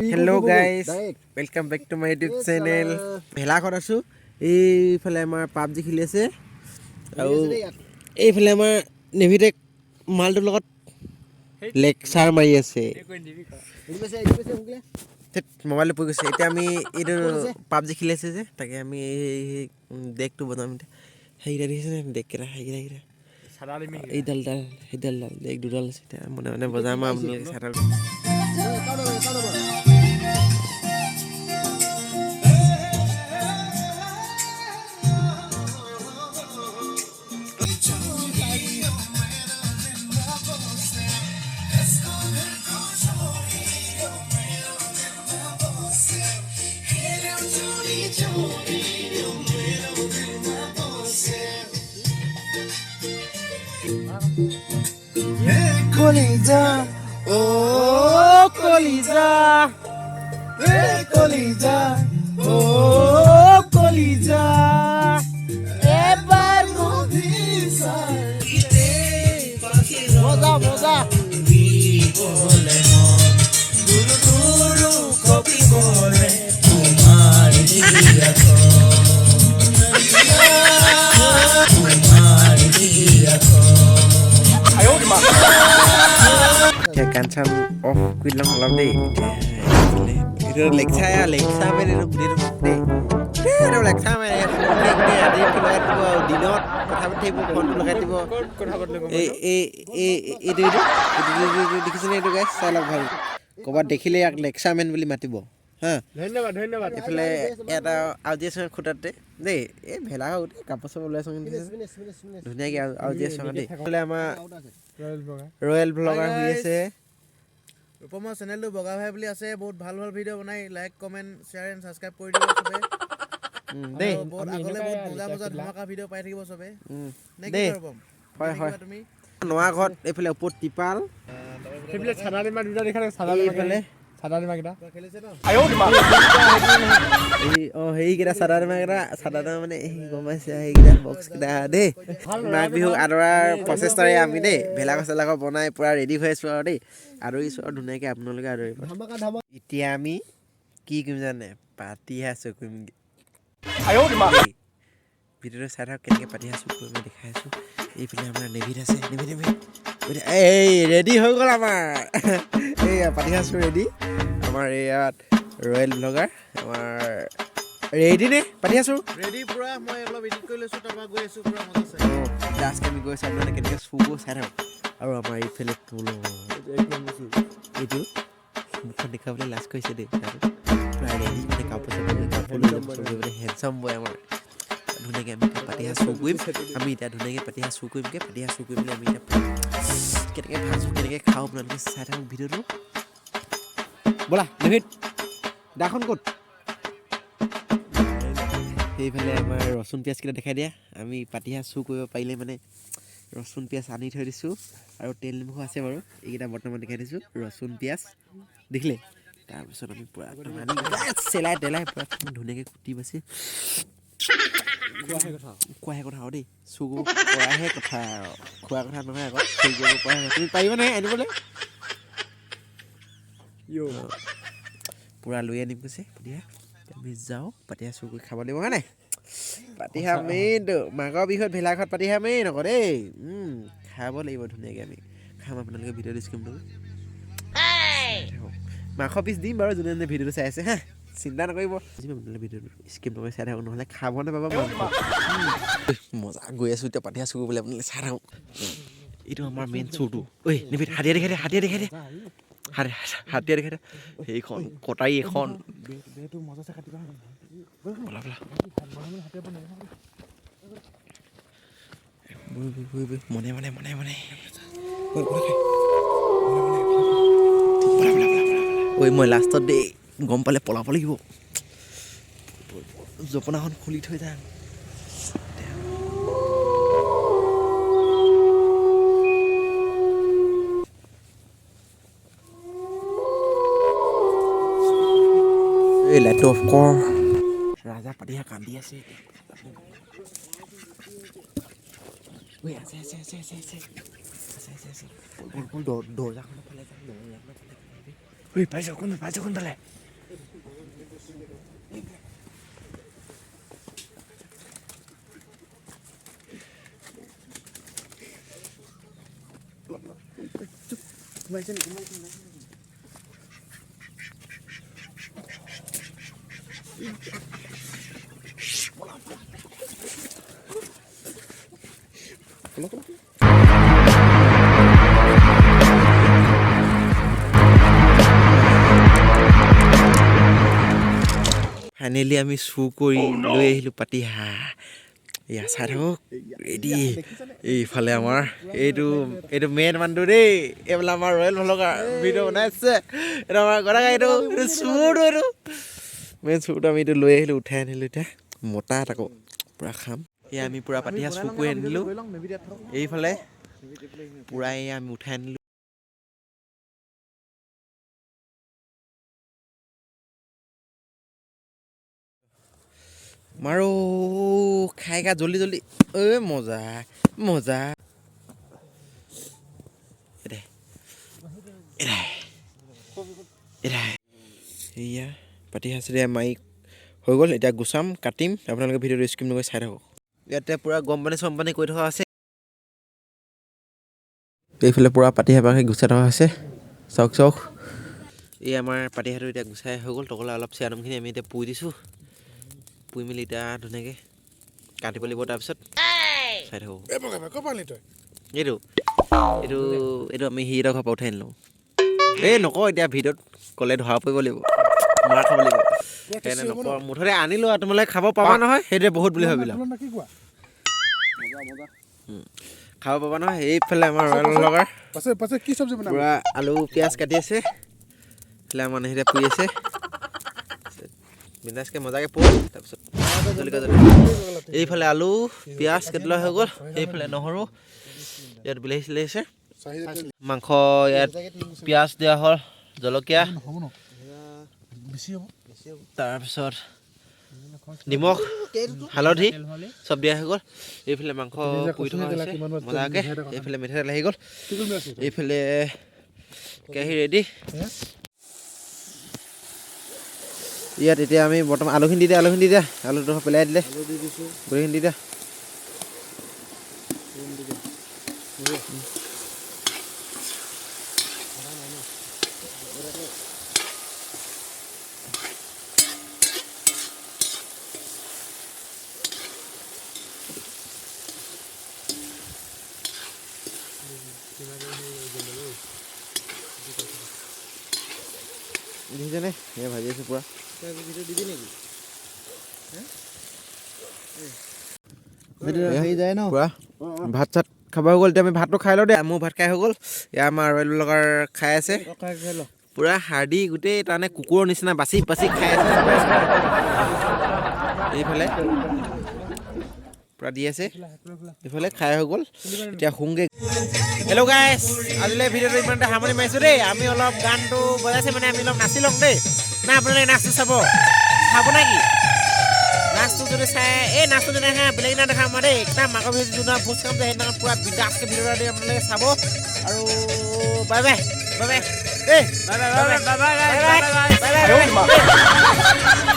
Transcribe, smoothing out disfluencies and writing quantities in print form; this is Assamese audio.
Hello guys, welcome back to my YouTube channel. ভেলাঘৰত আছোঁ। এইফালে আমাৰ পাবজি খেলি আছে আৰু এইফালে আমাৰ নেভিটেক মালটোৰ লগত লেকচাৰ মাৰি আছে। ধেত, মোবাইলটো পৰি গৈছে। এতিয়া আমি এইটো পাবজি খেলি আছে যে, তাকে আমি এই ডেকটো বনাম এতিয়া। সেইকেইটা দেখিছেনে? ডেককেইটা, সেইকেইটা সেইকেইটা, এইডাল ডাল, সেইডাল ডাল, ডেক দুডাল আছে। এতিয়া মনে মনে বজাম আৰু আপোনালোকে চাই থাকক। কলিজা, অ কলিজা, এ কলিজা, অ কলিজা, এবাৰ মজা মজা। এতিয়া গান চান অফ কৰি ল'ম অলপ দেই। এতিয়া এইফালে এইটো লেকচাৰ লেকচাৰ মাৰি এইটো গোটেইটো দেই। এইটো লেকচাৰ মাৰি গোটেই গোটেই ৰাতি লগাই দিব আৰু দিনত কথা পাতি থাকিব, ফোনটো লগাই দিব। এই এই এই এইটো এইটো এইটো এইটো দেখিছেনে? এইটো গাইছ, চাই লওক ভাল। ক'ৰবাত দেখিলে ইয়াক লেকচাৰমেন বুলি মাতিব হা। ধন্যবাদ, ধন্যবাদ। এইফালে এটা আউজি আছে খুঁটাতে দেই। এই ভেলা গোটেই কাপোৰ চাপোৰ ওলাই আছোঁ, ধুনীয়াকৈ আউজি আছোঁ দেই। এইফালে আমাৰ ৰয়েল ব্লগাৰ শুই আছে। ৰূপমৰ চেনেলটো বগা ভাই বুলি আছে, বহুত ভাল ভাল ভিডিঅ' বনাই। Like, comment, share and subscribe কৰি দিব চবে। দেই। আৰু বহুত আগলৈ বহুত মজা মজা ধমাকা ভিডিঅ' পাই থাকিব চবে। নে কি দেই। ৰূপম? হয় হয়। কিবা তুমি নোৱা ঘৰত এইফালে ওপৰত টিপাল। সেইবিলাক চাদা ডিমা দুটা দেখা নাই, চাদা। এইফালে চাদা ডিমা কেইটা। খেলিছে ন? এই সেইকেইটা চাদা ডিমাকেইটা, চাদা ডিমা মানে এই গম পাইছে, সেইকেইটা বক্সকেইটা দেই। মাঘ বিহুক আদৰাৰ প্ৰচেষ্টাৰে আমি দেই ভেলাঘৰ চেলাঘৰ বনাই পূৰা ৰেডি হৈ আছোঁ আৰু দেই, আদৰিছোঁ আৰু ধুনীয়াকৈ আপোনালোকে আদৰিব। এতিয়া আমি কি কৰিম জানে? পাতিহাঁহ চুৰ কৰিমগৈ। ভিডিঅ'টো চাই থাকক, কেনেকৈ পাতিহাঁহ চুৰ কৰিম মই দেখাই আছোঁ। এইফালে আমাৰ নেভিত আছে, নেভিত নেভিত, এই ৰেডি হৈ গ'ল আমাৰ। এইয়া পাতিহাঁহ চুৰ ৰেডি। আমাৰ ইয়াত ৰয়েল ব্লগাৰ আমাৰ ৰেডি নে পাতিহাঁহ চুৰ? ৰেডি পুৰা। মই অলপ এডিট কৰি লৈছোঁ, তাৰপৰা গৈ আছোঁ পুৰা মজা চাই। লাষ্ট আমি গৈ চাম মানে কেনেকৈ চুৰ কৰোঁ, চাই থাকক। আৰু আমাৰ এইফালে তোল এইটো মুখখন দেখুৱাবলৈ লাজ কৰিছে দেই। পূৰা ৰেডি মানে কাপোৰ চাপোৰ কাপোৰ লৈ যাব চুৰ কৰিবলৈ। হেণ্ডচাম বয় আমাৰ। ধুনীয়াকৈ আমি এতিয়া পাতিহাঁহ চুৰ কৰিম। আমি এতিয়া ধুনীয়াকৈ পাতিহাঁহ চুৰ কৰিমগৈ। পাতিহাঁহ চুৰ কৰি পেলাই আমি এতিয়া কেনেকৈ ভাজোঁ, কেনেকৈ খাওঁ, আপোনালোকে চাই থাকক ভিডিঅ'টো। ব'লা ডেভিড, দাখন ক'ত? সেইফালে আমাৰ ৰচুন পিঁয়াজকেইটা দেখাই দিয়া। আমি পাতিহাঁহ চুৰ কৰিব পাৰিলে মানে ৰচুন পিঁয়াজ আনি থৈ দিছোঁ আৰু তেল নিমখো আছে বাৰু। এইকেইটা বৰ্তমান দেখাই দিছোঁ, ৰচুন পিঁয়াজ দেখিলে। তাৰপিছত আমি পূৰা একদম আনি চেলাই তেলাই পূৰা একদম ধুনীয়াকৈ কুটি বাচি খোৱাহে কথা আৰু দেই। চুৰ কৰিব পৰাহে কথা আৰু, খোৱা কথা নহয় আকৌ, চুৰ কৰিব পৰাহে কথা। তুমি পাৰিবা নহয় আনিবলৈ? পূৰা লৈ আনিম কৈছে পাতিহাঁহ। আমি যাওঁ, পাতিহাঁহ চুৰ কৰি খাব লাগিব হয় নাই? পাতিহাঁহ মেইনটো মাঘৰ বিহুত ভেলাঘৰত পাতিহাঁহ মেইন আকৌ দেই। খাব লাগিব ধুনীয়াকৈ, আমি খাম। আপোনালোকে ভিডিঅ'টো স্কিপ নকৰিব। মাংস পিচ দিম বাৰু যোনে যোনে ভিডিঅ'টো চাই আছে হা, চিন্তা নকৰিব। আপোনালোকে ভিডিঅ'টো স্কিপ নকৰি চাই থাকক, নহ'লে খাব নাপাব মাংস। মজা, গৈ আছোঁ এতিয়া পাতিহাঁহ চুৰ কৰিবলৈ, আপোনালোকে চাই থাকক। এইটো আমাৰ মেইন চুৰটো। ঐ নিবিদ, হাতীয়া দেখাই দে, হাতীয়া দেখাই দে, হাতীয়া দেখাই দে। সেইখন কটাৰী এখন। ব'লা ব'লা, বৈ বৈ বৈ বৈ, মনে মনে মনে মনে। ব'ল, ব'লা খাই। ব'লা ব'লা ব'লা ব'লা। ঐ মই লাষ্টত দেই, গম পালে পলাব লাগিব। জপনাখন খুলি থৈ যাম। এই লাইটটো অফ কৰ। ৰাজা পাতিহাঁহ কান্দি আছে। ঐ আছে আছে আছে আছে আছে আছে আছে আছে। ব'ল ব'ল, দৰ্জাখনৰ ফালে যাম, দৰ্জাখনৰ ফালে। ঐ পাইছ কোন পাইছ কোনফালে? ফাইনেলি আমি চুৰ কৰি লৈ আহিলোঁ পাতিহাঁহ। এয়া চাই থাকক, ৰেডি। এইফালে আমাৰ এইটো এইটো মেইন মানুহটো দেই, এইফালে আমাৰ ৰয়েল ভলকাৰ ভিডিঅ' বনাইছে। এইটো আমাৰ গদাগা, এইটো এইটো চুৰটো, এইটো মেইন চুৰটো। আমি এইটো লৈ আহিলোঁ, উঠাই আনিলোঁ। এতিয়া মতা এটা আকৌ পূৰা খাম। এয়া আমি পূৰা পাতিহাঁহ চুৰ কৰি আনিলোঁ। এইফালে পূৰা এয়া আমি উঠাই আনিলোঁ। মাৰো খাই খা জল্দি জল্দি। ঐ মজা মজা। এৰে এৰে এৰে, এয়া পাতিহাঁহ মাৰি হৈ গ'ল। এতিয়া গুচাম, কাটিম। আপোনালোকে ভিডিঅ'টো স্কিপ নকৰি চাই থাকক। ইয়াতে পূৰা গৰম পানী চৰম পানী কৰি থকা আছে। এইফালে পূৰা পাতিহাঁহ গুচাই থকা হৈছে, চাওক চাওক। এই আমাৰ পাতিহাঁহটো এতিয়া গুচাই হৈ গ'ল। টকলা অলপ চিয়াদমখিনি আমি এতিয়া পুৰি দিছোঁ। পুৰি মেলি এতিয়া ধুনীয়াকৈ কাটিব লাগিব। তাৰপিছত চাই থাকোঁ। এইটো এইটো এইটো আমি সিহঁতৰ ঘৰৰ পৰা উঠাই আনিলোঁ। এই নকওঁ এতিয়া ভিডিঅ'ত ক'লে ধৰা পৰিব লাগিব, মাৰ খাব লাগিব। সেইকাৰণে নকওঁ, মুঠতে আনিলোঁ আৰু তোমালোকে খাব পাবা নহয়, সেইটোৱে বহুত বুলি ভাবিলোঁ। খাব পাবা নহয়। এইফালে আমাৰ ৰয়েল লগাৰ পূৰা আলু পিঁয়াজ কাটি আছে। এইফালে আমাৰ মানুহকেইটা পুৰি আছে বিন্দাছকৈ মজাকৈ পুৰ। তাৰপিছত জলকীয়া জলকীয়া। এইফালে আলু পিঁয়াজ কাটি লোৱা হৈ গ'ল। এইফালে নহৰু, ইয়াত বিলাহী চিলাহী আছে। মাংস ইয়াত পিঁয়াজ দিয়া হ'ল, জলকীয়া, তাৰপিছত নিমখ, হালধি চব দিয়া হৈ গ'ল। এইফালে মাংস পুৰি থকা হৈছে মজাকৈ। এইফালে মিঠাতেল আহি গ'ল। এইফালে কেৰাহী ৰেডি। ইয়াত এতিয়া আমি বৰ্তমান আলুখিনি দি দিয়া, আলুখিনি দি দিয়া, আলুটো পেলাই দিলে, গোটেইখিনি দি দিয়া। দেখিছেনে, এয়া ভাজি আছে পূৰা। পূৰা ভাত চাত খাব হৈ গ'ল। এতিয়া আমি ভাতটো খাই লওঁ দেই। মোৰ ভাত খাই হৈ গ'ল। এয়া আমাৰ ৰয়েল লগাৰ খাই আছে পূৰা হাৰ্ডি গোটেই, তাৰমানে কুকুৰৰ নিচিনা বাচি বাচি খাই আছে। এইফালে পূৰা দি আছে, এইফালে খাই হৈ গ'ল। এতিয়া শুংগে। হেল্ল' গাইছ, আজিলৈ ভিডিঅ'টো ইমানতে সামৰণি মাৰিছোঁ দেই। আমি অলপ গানটো বজাইছে, মানে আমি অলপ নাচি লওঁ দেই। না আপোনালোকে নাচটো চাব চাব নে কি? নাচটো যদি চাই, এই নাচটো যদি দেখা বেলেগ দিনা দেখাম মই দেই। একদম মাঘৰ বিহু যোনদিনা ভোজ খাম যে, সেইদিনাখন পূৰা বিন্দাছকৈ ভিডিঅ' এটা দি আপোনালোকে চাব। আৰু বাই বাই, বাই বাই দেই, bye bye bye bye bye bye bye bye.